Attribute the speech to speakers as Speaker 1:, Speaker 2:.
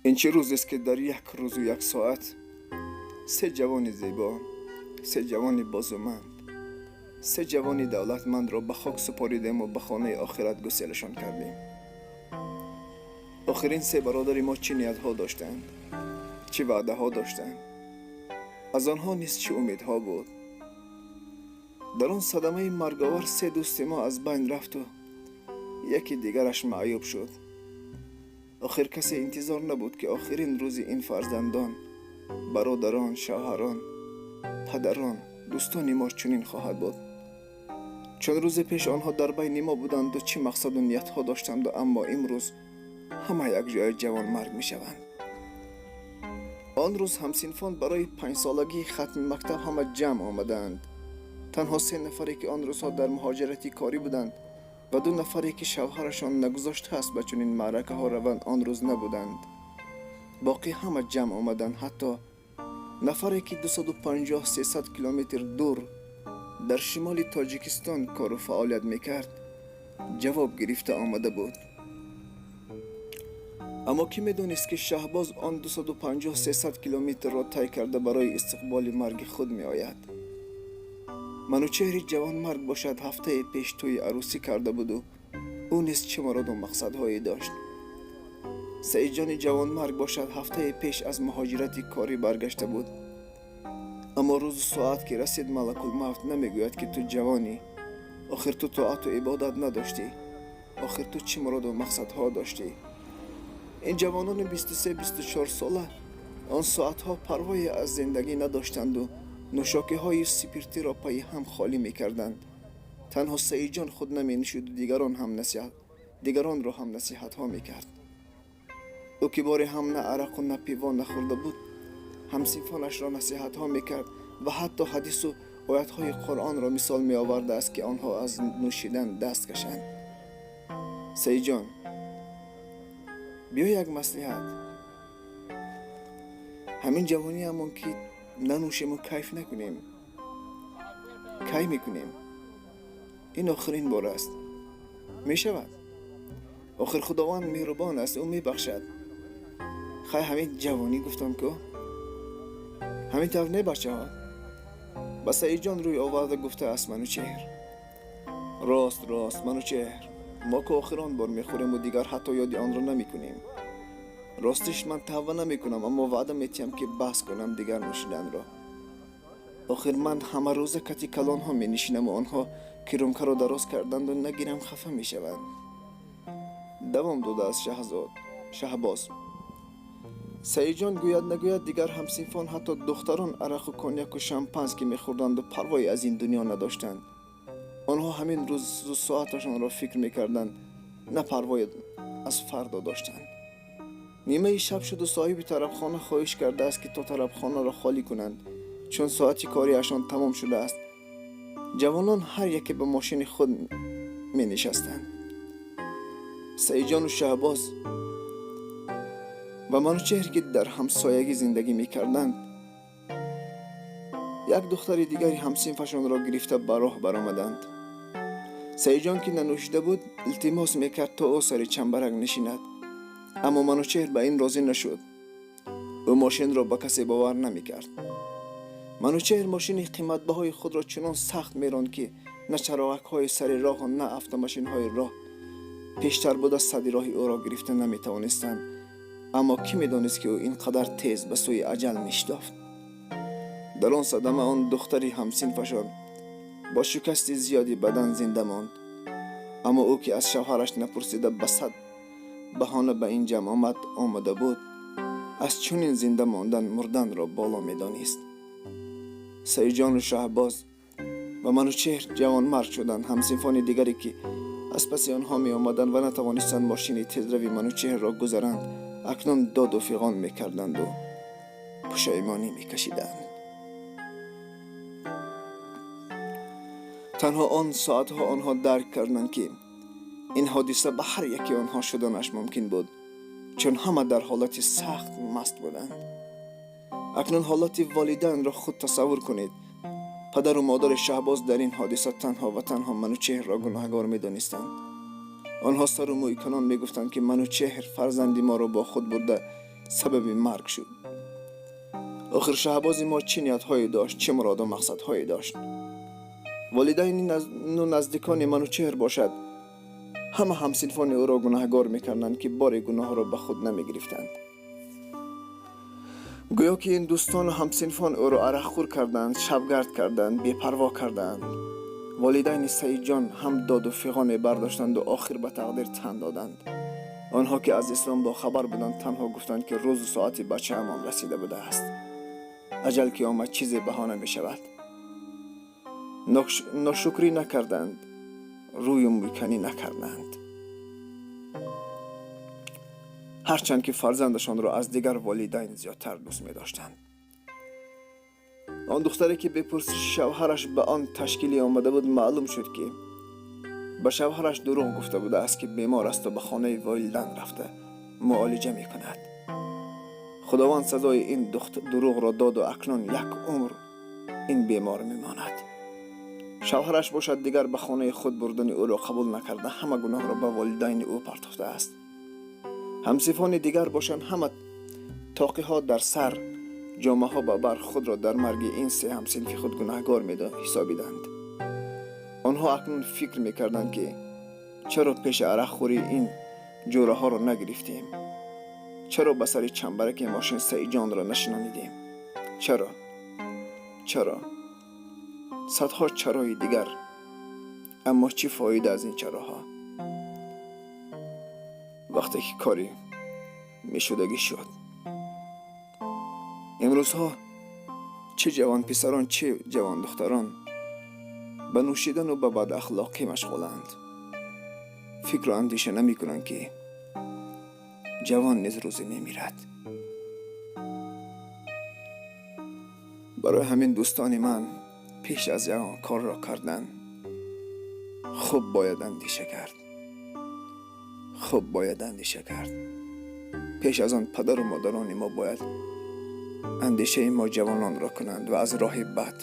Speaker 1: Ин чӣ рӯзест, ки дар як рӯзу як соат се ҷавони зебо, се ҷавони бозуманд, се ҷавони давлатмандро ба хок супоридему ба хонаи охират гуселашон кардем. Охир ин се бародари мо чӣ ниятҳо доштанд, чӣ ваъдаҳо доштанд, аз онҳо низ чӣ умедҳо буд. Дар он садамаи марговар се дӯсти мо аз байн рафту яке дигараш маъюб шуд. Охир касе интизор набуд, ки охирин рӯзи ин фарзандон, бародарон, шавҳарон, падарон, дӯстони мо чунин хоҳад буд. Чун рӯзе пеш онҳо дар байни мо буданду чӣ мақсаду ниятҳо доштанду, аммо имрӯз ҳама якҷоя ҷавонмарг мешаванд. Он рӯз ҳамсинфон барои панҷсолагии хатми мактаб ҳама ҷамъ омадаанд. Танҳо се нафаре, ки он рӯзҳо дар муҳоҷирати корӣ буданд, ва ду нафаре, ки шавҳарашон нагузоштааст ба чунин маъракаҳо раванд, он рӯз набуданд. Боқӣ ҳама ҷамъ омаданд, ҳатто нафаре, ки 250-300 километр дур дар шимоли Тоҷикистон кору фаъолият мекард, ҷавоб гирифта омада буд. Аммо кӣ медонист, ки Шаҳбоз он 250-300 километрро тай карда барои истиқболи марги худ меояд. Манучеҳри ҷавонмарг бошад, ҳафтае пеш тӯи арӯсӣ карда буду ӯ низ чӣ муроду мақсадҳое дошт. Саидҷони ҷавонмарг бошад, ҳафтае пеш аз муҳоҷирати корӣ баргашта буд. Аммо рӯзу соат ки расид, малакулмавт намегӯяд, ки ту ҷавонӣ, охир ту тоату ибодат надоштӣ, охир ту чӣ муроду мақсадҳо доштӣ. Ин ҷавонони 23-24 сола он соатҳо парвое аз зиндагӣ надоштанду нӯшокиҳои спиртиро пайи ҳам холӣ мекарданд. Танҳо Саидҷон худ наменӯшиду дигаронро ҳам насиҳатҳо мекард. Ӯ ки боре ҳам на арақу на пиво нахӯрда буд, ҳамсинфонашро насиҳатҳо мекард ва ҳатто ҳадису оятҳои Қуръонро мисол меовардааст, ки онҳо аз нӯшидан даст кашанд. Саидҷон, биё, як маслиҳат: ҳамин ҷавониамон ки нанӯшему кайф накунем, кай мекунем? Ин охирин бор аст, мешавад. Охир Худованд меҳрубон аст, ӯ мебахшад. Хай, ҳамин ҷавонӣ гуфтам ку, ҳамин тавр не, бачаҳо? Ба Саидҷон рӯй оварда гуфтааст Манучеҳр. Рост, рост, Манучеҳр, мо ку охирон бор мехӯрему дигар ҳатто ёди онро намекунем. Ростиш, ман тавба намекунам, аммо ваъда метиҳам, ки баҳс кунам дигар нӯшиданро. Охир ман ҳамарӯза кати калонҳо менишинаму онҳо ки рюмкаро дароз карданду нагирам, хафа мешаванд, давом додааст Шаҳзод Шаҳбоз. Саидҷон гӯяд нагӯяд, дигар ҳамсинфон, ҳатто духтарон арақу коньяку шампанский мехӯрданду парвое аз ин дунё надоштанд. Онҳо ҳамин рӯзу соаташонро фикр мекарданд, на парвое аз фардо доштанд. Нимаи шаб шуду соҳиби тарабхона хоҳиш кардааст, ки то тарабхонаро холӣ кунанд, чун соати кориашон тамом шудааст. Ҷавонон ҳар яке ба мошини худ менишастанд. Саидҷону Шаҳбоз ва Манучеҳр, ки дар ҳамсоягӣ зиндагӣ мекарданд, як духтари дигари ҳамсинфашонро гирифта ба роҳ баромаданд. Саидҷон, ки нанӯшида буд, илтимос мекард, то ӯ сари чамбарак нишинад, аммо Манучеҳр ба ин розӣ нашуд. Ӯ мошинро ба касе бовар намекард. Манучеҳр мошини қиматбаҳои худро чунон сахт меронд, ки на чароғакҳои сари роҳу на автомошинҳои роҳ пештар буда садди роҳи ӯро гирифта наметавонистанд. Аммо кӣ медонист, ки ӯ ин қадар тез ба сӯи аҷал мешитофт? Дар он садама он духтари ҳамсинфашон бо шикасти зиёди бадан зинда монд. Аммо ӯ, ки аз шавҳараш напурсида ба сад баҳона ба ин ҷамъомад омада буд, аз чунин зинда мондан мурданро боло медонист. Саидҷону Шаҳбоз ва Манучеҳр ҷавонмарг шуданд. Ҳамсинфони дигаре, ки аз паси онҳо меомаданд ва натавонистанд мошини тезрави Манучеҳрро гузаранд, акнун доду фиғон мекарданду пушаймонӣ мекашиданд. Танҳо он соатҳо онҳо дарк карданд, ки ин ҳодиса ба ҳар яке онҳо шуданаш мумкин буд, чун ҳама дар ҳолати сахт маст буданд. Акнун ҳолати волидайнро худ тасаввур кунед. Падару модари Шаҳбоз дар ин ҳодиса танҳо ва танҳо Манучеҳрро гуноҳгор медонистанд. Онҳо сару мӯйканон мегуфтанд, ки Манучеҳр фарзанди моро бо худ бурда. Сабаби марг шуд. Охир Шаҳбози мо чӣ ниятҳое дошт, чӣ муроду мақсадҳое дошт? Волидайни наздикони Манучеҳр бошад, ҳама ҳамсинфони ӯро гунаҳгор мекарданд, ки бори гуноҳро ба худ намегирифтанд. Гӯё ки ин дӯстону ҳамсинфон ӯро арақхӯр карданд, шабгард карданд, бепарво карданд. Волидайни Саидҷон ҳам доду фиғоне бардоштанду охир ба тақдир тан доданд. Онҳо ки аз ислом бохабар буданд, танҳо гуфтанд, ки рӯзу соати бачаамон расида будааст. Аҷал ки омад, чизе баҳона мешавад. Ношукрӣ накарданд, рӯю мӯйканӣ накарданд, ҳарчанд ки фарзандашонро аз дигар волидайн зиёдтар дӯст медоштанд. Он духтаре, ки бепурсиши шавҳараш ба он ташкилӣ омада буд, маълум шуд, ки ба шавҳараш дурӯғ гуфта будааст, ки бемор асту ба хонаи волидайн рафта муолиҷа мекунад. Худованд сазои ин дурӯғро доду акнун як умр ин бемор мемонад. Шавҳараш бошад, дигар ба хонаи худ бурдани ӯро қабул накарда, ҳама гуноҳро ба волидайни ӯ партофтааст. Ҳамсинфони дигар бошанд, ҳама тоқиҳо дар сар, ҷомаҳо ба бар, худро дар марги ин се ҳамсинфи худ гунаҳгор ҳисобиданд. Онҳо акнун фикр мекарданд, ки чаро пеши арақхӯрӣ ин ҷӯраҳоро нагирифтем, чаро ба сари чамбараки мошин Саидҷонро нашинонидем, чаро, чаро, садҳо чарои дигар. Аммо чӣ фоида аз ин чароҳо, вақте ки кори мешудагӣ шуд? Имрӯзҳо чӣ ҷавонписарон, чӣ ҷавондухтарон ба нӯшидану ба бадахлоқӣ машғуланд. Фикру андеша намекунанд, ки ҷавон низ рӯзе мемирад. Барои ҳамин, дӯстони ман, пеш аз ягон корро кардан хуб бояд андеша кард, хуб бояд андеша кард. Пеш аз он падару модарони мо бояд андешаи мо ҷавононро кунанд ва аз роҳи бад